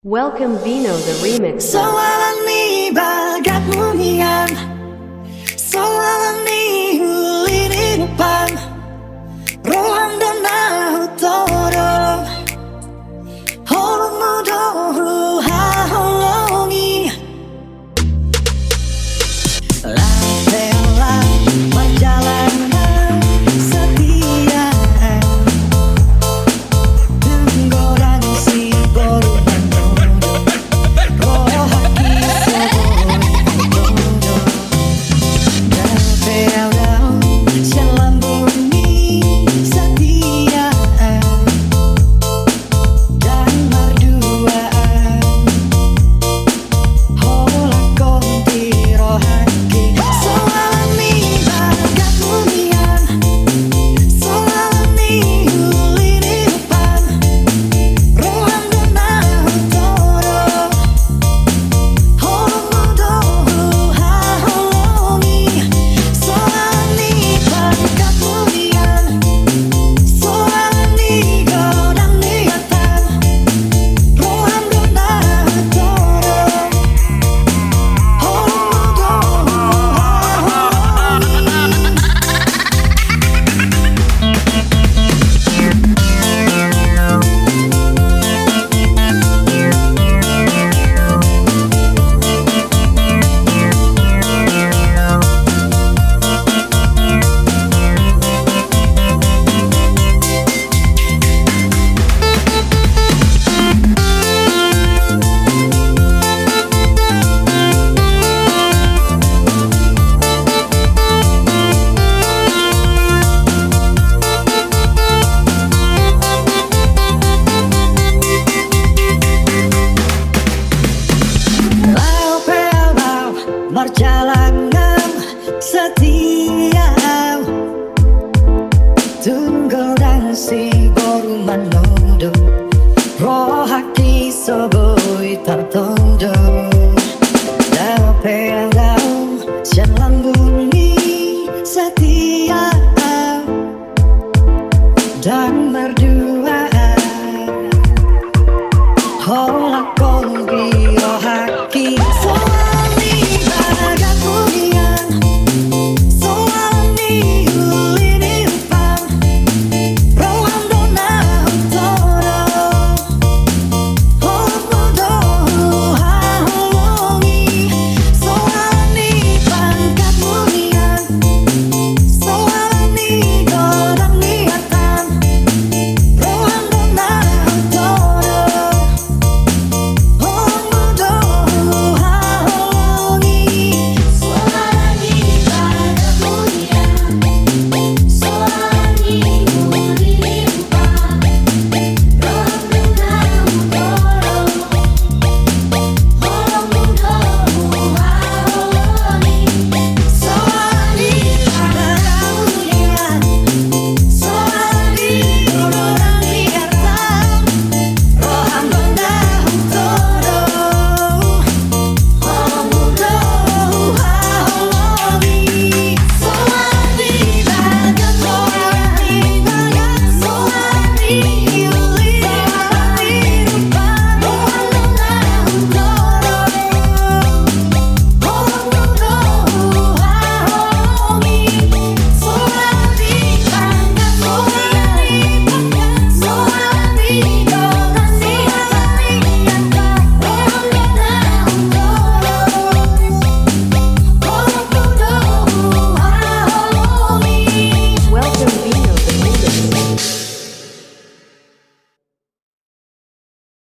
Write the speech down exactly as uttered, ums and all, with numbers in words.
Welcome Vino the Remix. Soalan ni bagatmu nian, soalan ni uli ni lupam, roham do na hutodop, holongmu do huhaholongi. Lape lape marjalangan setia, dung godang si boru manodop, rohangki so boi tartodop. Gabe au do sian lambungmi setia, ndang marduaan. Holan hon di rohangki. Soalan ni bagatmu nian, soalan ni uli ni lupam, roham do na hutodop, holongmu do huhaholongi. Soalan ni bagatmu nian, soalan ni godang ni atam, roham do na hutodop, holongmu do huhaholongi. Lape lape marjalangan setia, dung godang si boru manodop, rohangki so boi tartodop.